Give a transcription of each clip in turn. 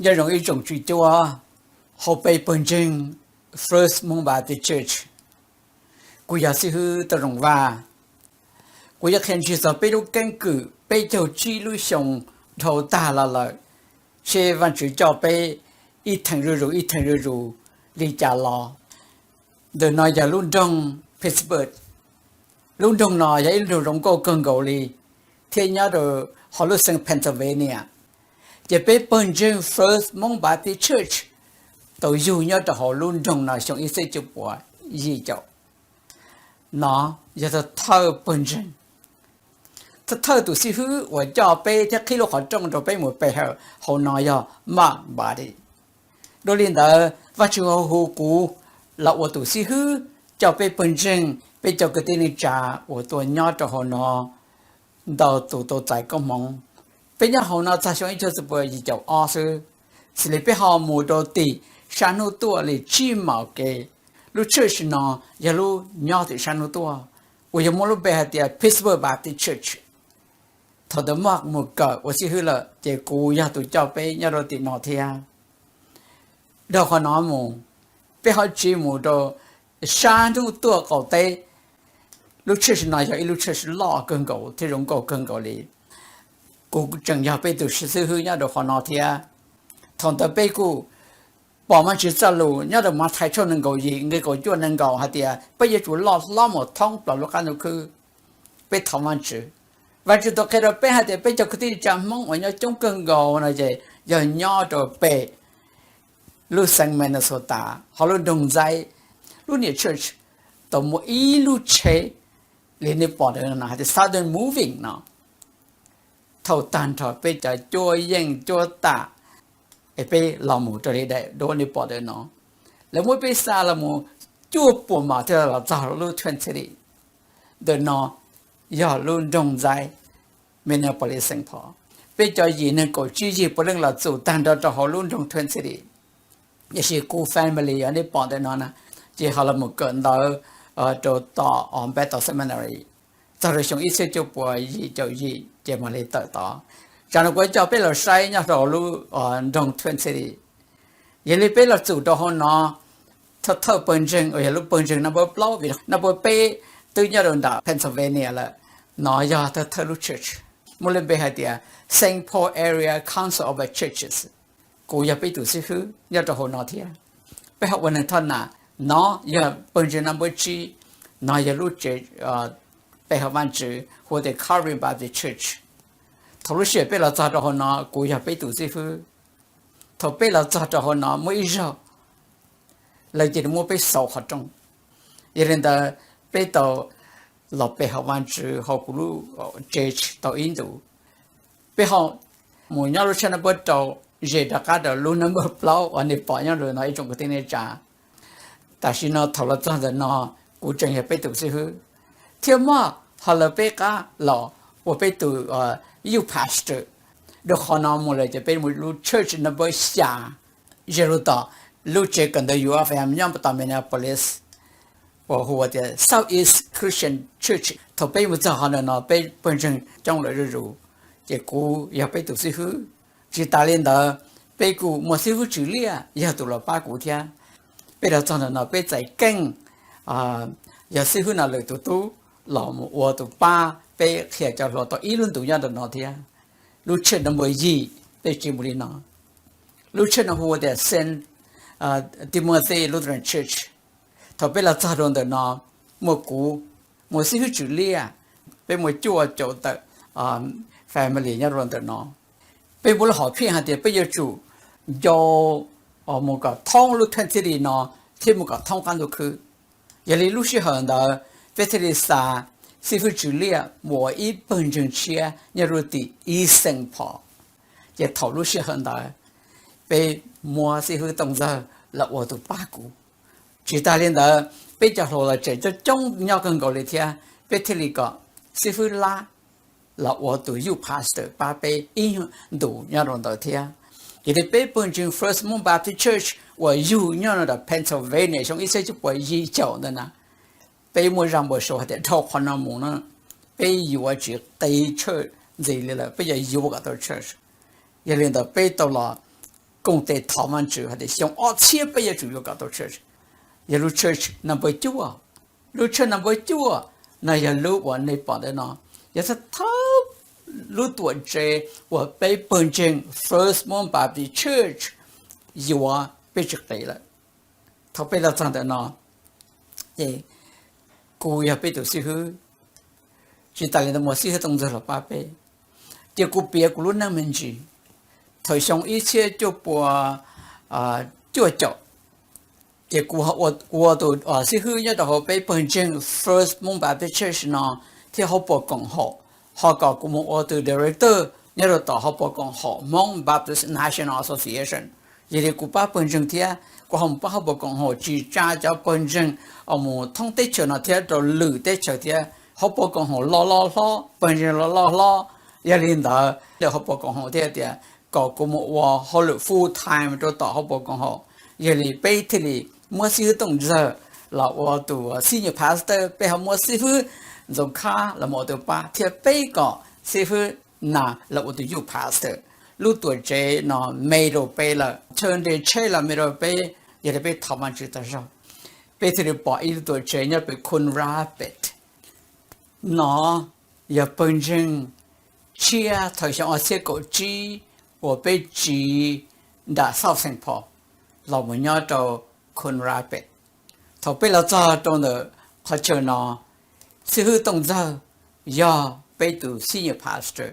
Nyob zoo ib tsoom tswv cuab hauv peb pawg ntseeg First Hmoob Baptist Church. Kuv yog xib hwb Tau Zoo Vaj. Kuv yuav qhia ntsis txog peb lub keeb kwm peb caug tsib lub xyoo dhau tag los lawm, seb Vajtswv coj peb ib theem zuj zus ib theem zuj zus li cas los. Ntawm no yog lub nroog Pittsburgh. Lub nroog no yog ib lub nroog zoo nkauj kawg nkaus li, thiab nyob rau hauv lub xeev Pennsylvania. Ces peb pawg ntseeg First Hmoob Baptist Church tau yug nyob rau hauv lub nroog no xyoo ib txhiab cuaj puas yim caum. No yog thawj thawj pawg ntseeg, thawj thawj tus xib hwb uas coj peb thiab qhib lub qhov rooj rau peb mus pe hawm hauv no yog Mark Body. Dua li ntawd, Vajtswv ho hu kuv los ua tus xib hwb coj peb pawg ntseeg, peb cov kwv tij neej tsa uas tuaj nyob rau hauv no ntau tus tau txais koob hmoov. Peb nyob hauv no txog xyoo ib txhiab cuaj puas yim caum ob xwb, xws li peb ho mus rau tim sab hnub tuaj li tsib mam kev. Lub church no yog lub nyob tim sab hnub tuaj, uas yog muab lub npe hais tias Pittsburgh Baptist Church. Thaum ntawd Mark mus kawm ua xib hwb lawm, ces kuv yog tus coj peb nyob rau tim no thiab. Dhau qhov no mus, peb ho tsiv mus rau sab hnub tuaj qaum teb. Lub church no yog ib lub church loj kawg nkaus thiab zoo nkauj kawg nkaus li. Kuv tseem yog peb tus xib hwb nyob rau qhov no thiab. Thaum ntawd peb kuj pom Vajtswv txoj lus nyob rau Mathais tshooj nees nkaum yim nqe kaum cuaj nees nkaum hais tias peb yuav tsum loj hlob mus thoob plaws lub qab ntuj khwb. Peb thov Vajtswv, Vajtswv tau qhia rau peb hais tias peb cov kwv tij neej tsa Hmoob uas nyob coob kawg nkaus no ces yog nyob rau pem lub xeev Minnesota, hauv lub nroog Ntxaib. Lub niam church tau muaj ib lub tsheb li nej pom ntawm no hais tias Southern Moving no. Thaum tag nrho peb cov cuab yeej cuab tam es peb los mus raws li daim duab nej pom ntawm no. Lawv muab peb xa los mus cuaj puas mam thiaj los txog lub Twin City. Ntawm no yog lub nroog Ntxaib, Minneapolis, Saint Paul. Peb cov yim neeg kaum tsib yig puav leej los txum tag nrho rau hauv lub nroog Twin City. Tiam sis kuv family uas nej pom ntawm no na, ces ho los mus kawm ntawv rau tom Bethel Seminary. Txog rau xyoo ib txhiab cuaj puas yim caum yim ces mam li tawm tod. Tsam no kuv coj peb los saib nyob rau lub nroog Twin City. Yog li peb los txum rau hauv no, thawj thawj pawg ntseeg uas yog lub pawg ntseeg number plaub, vim number peb twb nyob rau nram Pennsylvania lawm. No yog thawj thawj lub church, muaj lub npe hais tias Saint Paul Area Council of Churches. Kuv yog peb tus xib hwb nyob rau hauv no thiab. Peb ho ua neeg thoj nam. No yog pawg ntseeg number tsib, no yog lub tsev pe hawm Vajtswv hu tias Calvary Baptist Church. Thaum lub sij hawm peb los txog rau hauv no, kuv yog peb tus xib hwb. Thaum peb los txog rau hauv no muaj ib zaug, lawv cia li muab peb xauv qhov rooj. Yog li ntawd, peb tau los pe hawm Vajtswv hauv kuv lub tsev tau ib ntus. Peb ho mus nyob lub tsheb number rau, ze rov qab rau lub number plaub uas nej pom nyob rau no ib tsoom kwv tij neej tsa. Tam sim no thaum los txog ntawm no, kuv tseem yog peb tus xib hwb, thiab muaj ho lawv peb qab los ua peb tus youth pastor. Rau qhov no mus lawm ces peb mus lub church number xya, ze rau tom lub tsev kawm ntawv U of M nyob tom Minneapolis, uas hu ua tias Southeast Christian Church. Thaum peb mus txog qhov ntawm no, peb pawg ntseeg coob lawm zuj zus, ces kuv yog peb tus xib hwb. Tsis tas li ntawd, peb kuj muaj xib hwb Tswv Liaj yog tus los pab kuv thiab. Peb los txog ntawm no peb txais keej, yog xib hwb Nom Lwm tus tub los mus ua tus pab peb qhia cov hluas tau ib lub ntus nyob ntawm no thiab. Lub church number yim, peb tsiv mus li no. Lub church no hu ua tias Saint Timothy Lutheran Church. Thaum peb los txog rau ntawm no, muaj kuv, muaj xib hwb Tswv Liaj, peb muaj cuaj caum tawm family nyob rau ntawm no. Peb muaj lub hom phiaj hais tias peb yuav tsum nco mus kom thoob lub Twin City no thiab mus kom thoob qab ntuj khwb. Yog li lub sij hawm ntawd, peb thiaj li xa xib hwb Tswv Liaj mus ua ib pawg ntseeg tshiab nyob rau tim East Saint Paul. Ces thaum lub sij hawm ntawd, peb muab xib hwb Tooj Ntxawg los ua tus pab kuv. Tsis tas li ntawd, peb cov hluas los tseem coob coob nyob kawg nkaus li thiab, peb thiaj li kom xib hwb Lab los ua tus youth pastor pab peb ib ntus nyob rau ntawd thiab. Yog li peb pawg ntseeg First Hmong Baptist Church uas yug nyob rau Pennsylvania xyoo ib txhiab cuaj puas yim caum ntawd na, peb muaj zaj npau suav hais tias dhau qhov no mus na, peb yuav tsis qiv church ntxiv li lawm, peb yuav yuav kom tau church. Yog li ntawd peb tau los koom tes thov Vaajtswv has tas xyoo ob txhiab peb yuav tsum yuav kom tau church. Yog lub church number cuaj, lub church number cuaj no yog lub uas nej pom ntawm no, yog thawj thawj lub tuam tsev uas peb pawg ntseeg First Hmoob Baptist Church yuav peb tsis qev lawm. Thaum peb los txog ntawm no ces kuv yog peb tus xib hwb, tsis tas li ntawd muaj xib hwb Tooj Ntxawg los pab peb. Ces kuv piav kuv lub neej me ntsis, thaum xyoo ib txhiab cuaj pua cuaj caum, ces kuv ua tus xib hwb nyob rau hauv peb pawg ntseeg First Hmoob Baptist Church no thiab hauv paus koom haum, ho kom kuv mus ua tus director nyob rau tom hauv paus koom haum Hmoob Baptist National Association. Yog li kuv pab pawg ntseeg thiab kuv ho mus pab hauv paus koom haum tsis tsa cov pawg ntseeg mus thoob teb chaws no thiab rau lwm teb chaws thiab. Hauv paus koom haum loj loj hlob, pawg ntseeg loj loj hlob, yog li ntawd lawv hauv paus koom haum thiaj tias kom kuv mus ua hauj lwm full time rau tom hauv paus koom haum. Yog li peb thiaj li muab xib hwb Tooj Ntxawg los ua tus senior pastor, peb ho muab xib hwb Ntxoov Khab los ua tus pab thiab peb kom xib hwb Nas los ua tus youth pastor. Lub tuam tsev no me rau peb lawm, chaw nres tsheb los me rau peb, yog li peb thov Vaajtswv tau zog, peb thiaj li pom ib lub tuam tsev nyob pem Coon Rapids no, yog pawg ntseeg tshiab thaum xyoo ob txhiab kaum tsib uas peb tsiv nram South Saint Paul los mus nyob rau Coon Rapids. Thaum peb los txog rau ntawm qhov chaw no, xib hwb Tooj Ntxawg yog peb tus senior pastor,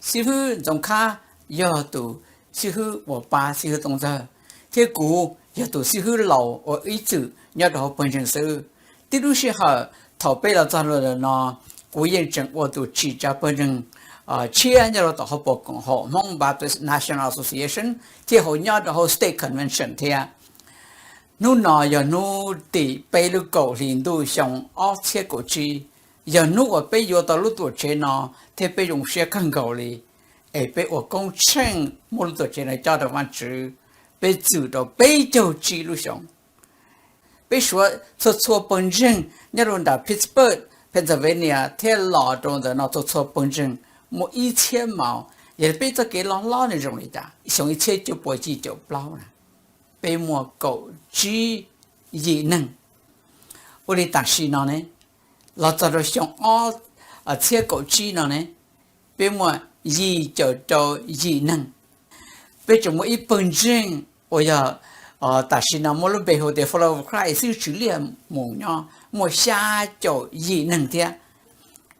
xib hwb Ntxoov Khab yog tus xib hwb uas pab xib hwb Tooj Ntxawg, thiab kuv yog tus xib hwb laus uas ib txwm nyob rau hauv pawg ntseeg xwb. Tib lub sij hawm thaum peb los txog rau ntawm no, kuv yeej tseem ua tus tsim tsa pawg ntseeg tshiab nyob rau tom hauv paus koom haum Hmoob Baptist National Association thiab hauv nyob rau hauv State Convention thiab. Hnub no yog hnub tim peb lub kaum hlis ntuj xyoo ob txhiab kaum tsib, yog hnub uas peb yuav tau lub tuam tsev no thiab peb zoo siab kawg nkaus li, es peb ua koob tsheej muab lub tuam tsev no coj rau Vaajtswv. Peb txwm rau peb caug tsib lub xyoo. Peb suav txhua txhua pawg ntseeg nyob rau nram Pittsburgh, Pennsylvania thiab los rau ntawm no txhua txhua pawg ntseeg muaj ib txhiab maus. Yog li peb txoj kev loj hlob nws zoo li cas? Xyoo ib txhiab cuaj pua yim caum plaub na, peb muaj kaum tsib yim neeg. Ua li tam sim no ne, los txog rau xyoo ob txhiab kaum tsib no ne, peb muaj yim caum rau yim neeg. Peb tseem muaj ib pawg ntseeg uas yog tam sim no muaj lub npe hu tias Follower of Christ xwb, tswv liaj mus nyob, muaj xya caum yim neeg thiab.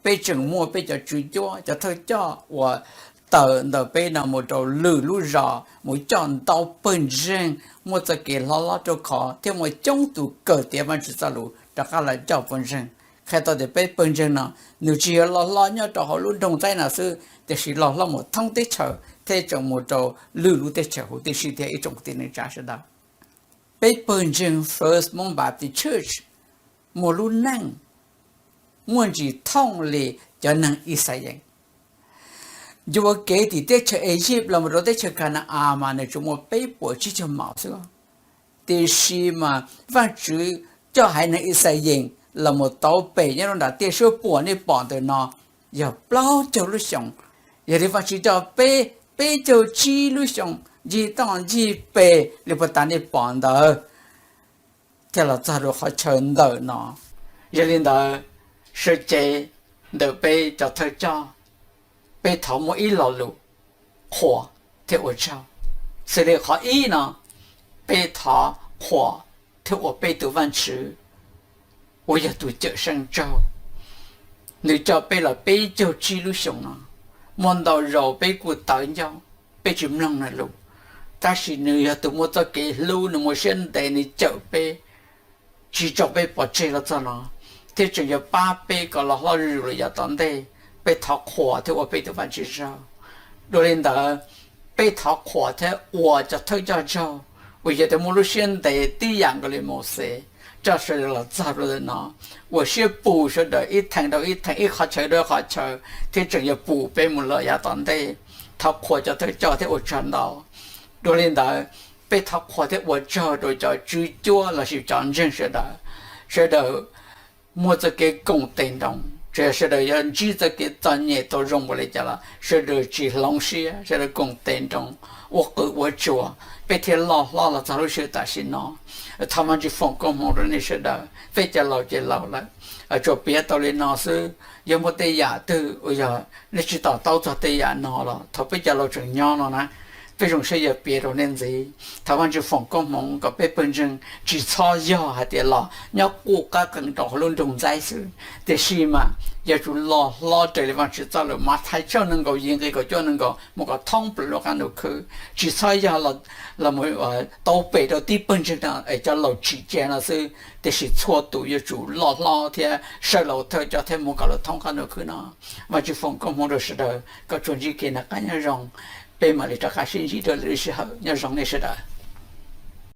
Peb tseem muaj peb cov tswv cuab, cov thawj coj uas tawm ntawm peb no mus rau lwm lub zos mus coj ntau pawg ntseeg, muaj txoj kev hlob hlob rau qhov thiab muaj coob tus kawm tiav Vaajtswv txoj lus rov qab los coj pawg ntseeg. Qhia tau tias peb pawg ntseeg no nws tsis yog loj hlob nyob rau hauv lub nroog Thaib no xwb, tiam sis loj hlob mus thoob teb chaws thiab tseem mus rau lwm lub teb chaws huv tib si thiab ib tsoom kwv tij neej tsa sawv daws. Peb pawg ntseeg First Hmoob Baptist Church muaj lub neej muaj ntsis thooj li cov neeg Ixayees. Yuam kev tim teb chaws Egypt los mus rau teb chaws Kana-as mas nws tsuas muaj peb puas tsib caug maus xwb, tiam sis mas Vaajtswv coj haiv neeg Ixayees los mus tau pem nyob rau nram tiaj suab puam nej pom ntawm no yog plaub caug lub xyoos. Yog li Vaajtswv coj peb peb caug tsib lub xyoos ncig toj ncig pes li puag ta nej pom ntawd thiaj los txog rau qhov chaw ntawm no. Yog li ntawd, sawv cev ntawm peb cov thawj coj, peb thov muaj ib lo lus qhuas thiab ua tsaug. Xws li qhov ib no, peb thov qhuas thiab ua peb tus Vaajtswv uas yog tus cawm seej tsaug. Nws coj peb los peb caug tsib lub xyoos no, muaj ntau zaus peb kuj tawv ncauj, peb tsis mloog nws lus, tab sis nws yog tus muaj txoj kev hlub, nws muaj siab ntev, nws cawm peb, tsis tso peb pov tseg los txog no, thiab tseem yuav pab peb kom los hlob zuj zus lawm yav tom ntej. Peb thov qhuas thiab ua peb tus Vaajtswv tsaug. Dua li ntawd, peb thov qhuas thiab ua cov thawj coj tsaug uas yog tias muaj lub siab ntev tib yam nkaus li Mauxes, coj sawv daws los txog rau ntawm no, ua siab pus sawv daws ib theem rau ib theem, ib qhov chaw rau ib qhov chaw, thiab tseem yuav pum peb mus lawm yav tom ntej. Thov qhuas cov thawj coj thiab ua tsaug ntau. Dua li ntawd, peb thov qhuas thiab ua tsaug rau cov tswv cuab lossis cov ntseeg sawv daws, sawv daws muaj txoj kev koom tes nroo, Txawm yog sawv daws yuav ntsib txoj kev txom nyem tau zoo npaum li cas los sawv daws tsis hloov siab, sawv daws koom tes nroo ua qws ua tsuas, peb thiaj loj hlob los txog lub sij hawm tam sim no. Thov Vajtswv foom koob hmoov rau nej sawv daws. Peb cov laus ces laus lawm, tsuas piav tau li no xwb. Yog muaj tej yam twg uas yog nej tsis to taub txog tej yam no los thaum peb cov laus tseem nyob no na, peb zoo siab yuav piav rau nej ntxiv. Thov Vajtswv foom koob hmoov kom peb pawg ntseeg tsis txhob yog hais tias los nyob quaj qab qees rau hauv lub nroog Ntxaib xwb, tiam sis mas yuav tsum loj hlob raws li Vajtswv txoj lus Mathais tshooj nees nkaum yim nqe kaum cuaj nees nkaum mus kom thoob plaws lub qab ntuj khwb. Tsis txhob yog los mus tau pem rau tib pawg ntseeg no es cov laus tsim cia no xwb, tiam sis txhua tus yuav tsum loj hlob thiab sawv laus thawj coj thiab mus kom lawv thoob qab ntuj khwb no. Vajtswv foom koob hmoov rau sawv daws kom tsuas ntsib kev noj qab nyob zoo. Peb mam li rov qab sib ntsib dua lwm lub sij hawm. Nyob zoo nej sawv daws.